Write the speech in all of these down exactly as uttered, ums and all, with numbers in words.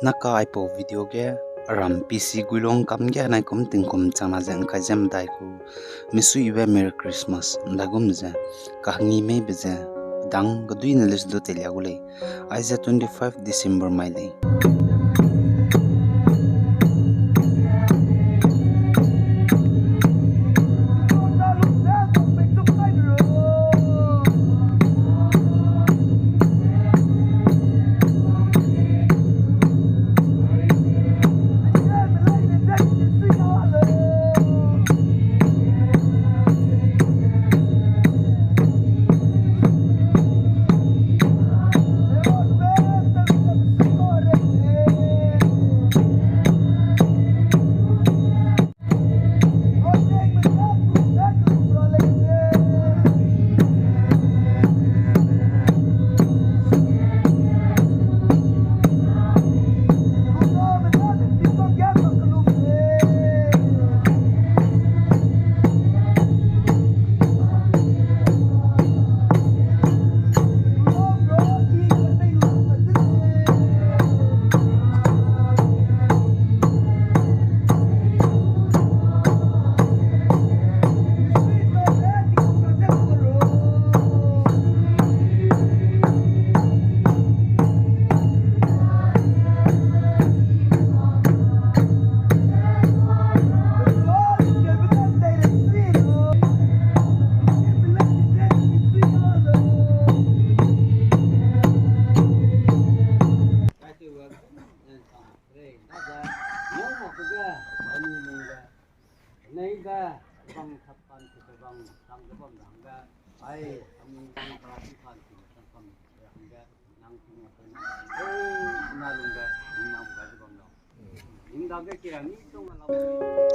Naka aipau video ge, aram P C Guilong kam ge naikum tingkum chang na ze ngkai ze medai ku, misuibe Merry Christmas ndaigum ze, kahangi meibe ze, dang kedui ne list du teilia gu lei. Aize twenty-five December mai lei.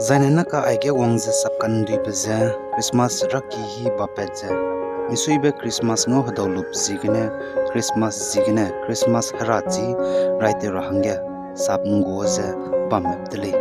Zaine naka aige wang ze sapkanduibe ze Christmas raki hi bapat ze, misuibe Christmas ngau hedau lup ziegene, Christmas ziegene, Christmas hera chi raite ra hangge sap ngua ze bam map de lei.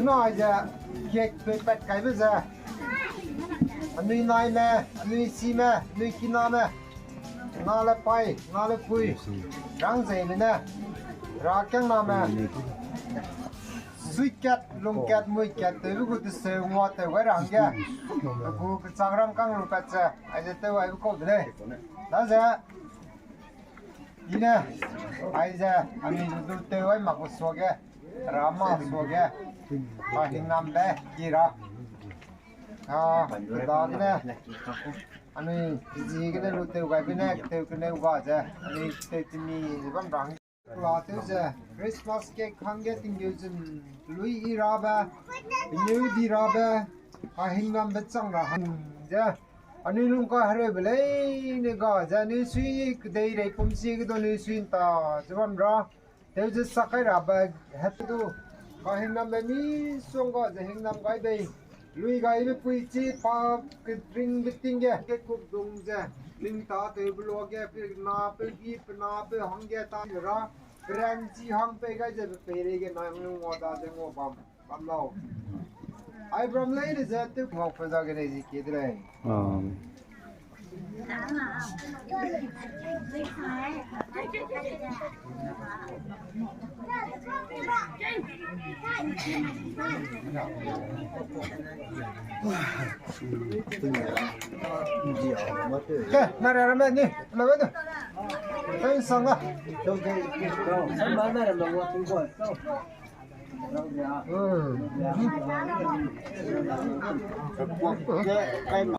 Nai ze, cake pei pat kaibe ze. Anui naime, anui sime, anui kiname. Nga le pai, nga le pui. Rang zeime ne. Ra kiangname. Suikat, lungkat, muikat, tewbe gu teseu ngua tew gai ra hangge, pe gu kechang rangkâng lu pat ze, aize tew gaibe kau de lei. Daze, i ne, aize, anui lu tew gai mak gu suage, ra ma suage, pa hingnambe ki ra. A, kedagene, anui ziegene lu tew gaibe ne, tew keneu ga ze, anui tew temi ze bam ra hangge. La tew ze, Christmas cake hangge tinggeu zun, lui i rabe, peneu di rabe, pa hingnambe chang ra hang ze, anui lungka hereube leine ga ze, anui sui kedeirei pumsie ge du anui sui nta ze bam ra, tew ze sak kai rabe het du, pa hingnambe misongga ze hingnam gai bei, lui gaibe puichi pa kedringbe ting ge, kekukdung ze, ning tâtewbe luage, pe napeu gi, pe napeu hangge ta ra, peranchi hang pei gai ze pe peireige nang ngua da ze ngua bam, bam lau. Ai bram lei de ze tew ngau pe dagene zi kie de lei. Ke, na re ramme ni, na we ni. Tei sang a. Hmm.